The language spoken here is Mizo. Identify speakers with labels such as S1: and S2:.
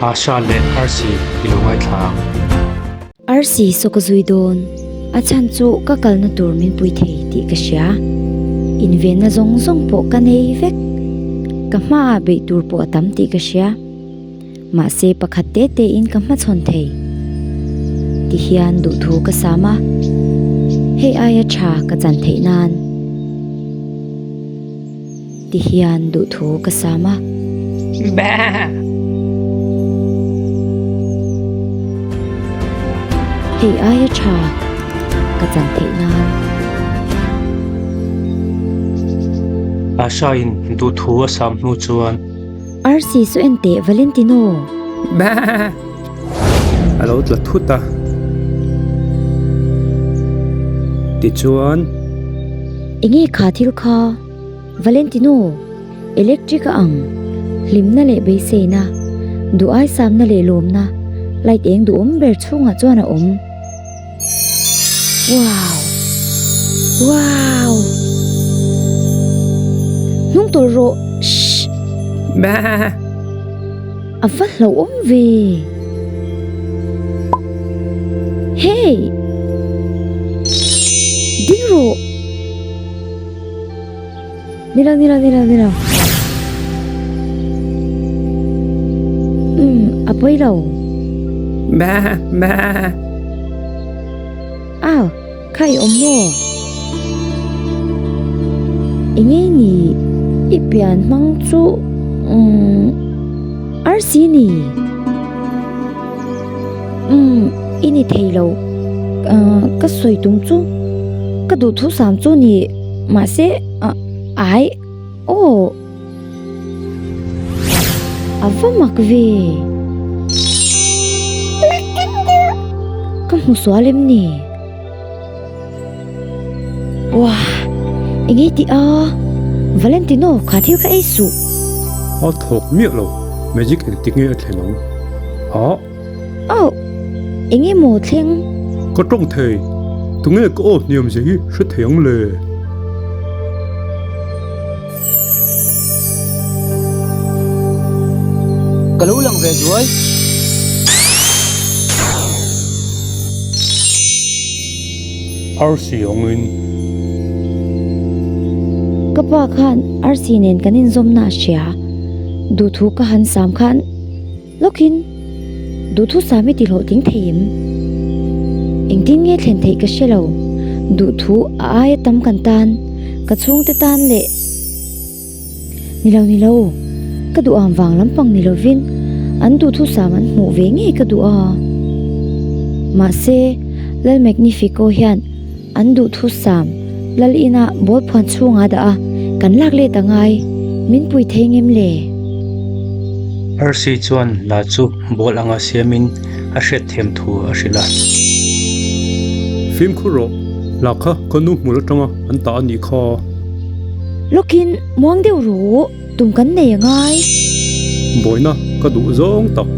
S1: Asha leh Arsi i lo ngaithla ang.
S2: Arsi saw ka zui dawn, a chhan chu ka kalna tur min pui thei tih ka hria. Invenna zawng zawng pawh ka nei vek. Ka hmaah beih tur pawh a tam tih ka hria. Mahse pakhat te te in ka hmachhawn thei. Ti hian duhthu ka sam a, hei aia tha ka chan theih nan. Ti hian duhthu ka sam a. Hei aia tha ka chan theih nan.
S1: Asha in duhthu a sam hnu chuan.
S2: Arsi saw en teh Valentino.
S1: A lo tla thut a. Tichuan.
S2: Enge kha thil kha Valentino, electric a ang, hlimna leh beiseina, duh aisamna leh lawmna, light eng duhawm ber chhungah chuan a awm. Wow! Wow! Hnung tawlh rawh! Shh! A va hlauhawm ve! Hey! Ding rawh! Ni lo, ni lo, ni lo, ni lo. Umm, a pawi lo.
S1: Bah, bah.
S2: Au, kha i awm maw? Enge ni i pian hmang chu, umm, arsi ni? Umm, i ni thei lo. Ka sawi tum chu, ka duhthusam chu ni. Mahse, ai, aw, a va mak ve. Ka hmu sual em ni? Wah, eng ei tih a? Valentino, kha thil kha ei suh.
S1: A thawk miah lo, magic engtik nge a thlen ang? Ah.
S2: Aw, eng emaw thleng?
S1: Ka tawng thei, tunge ka aw hniam zia hi hre thei ang le?
S3: Ka lo lang ve zuai.
S1: Arsi awngin.
S2: Ka pa khan arsi nen kan inzawmna a hria, duhthu ka han sam khan. Lawkin, duhthusam i ti hlawhtling thei em? Engtin nge thlen theih ka hre lo, duhthu a aia tam kan tan, ka chhungte tan leh Ni lo ni lo, ka duh am vang lampang ni lovin an duhthusam an hmuh ve ngei ka duh a. Mahse, Lal Magnifico hian an duhthusam Lal ina ball phuan chhungah dah a, kan lak let a ngai, min pui thei ngem le?
S1: Arsi chuan la chu ball anga siamin a hriat thiam thu a hrilh a. Fimkhur rawh, la kha ka nu hmul atanga an tah a nih kha.
S2: Lawkin muang deuh rawh, tum kan nei a ngai.
S1: Bawina ka duh zawng tak.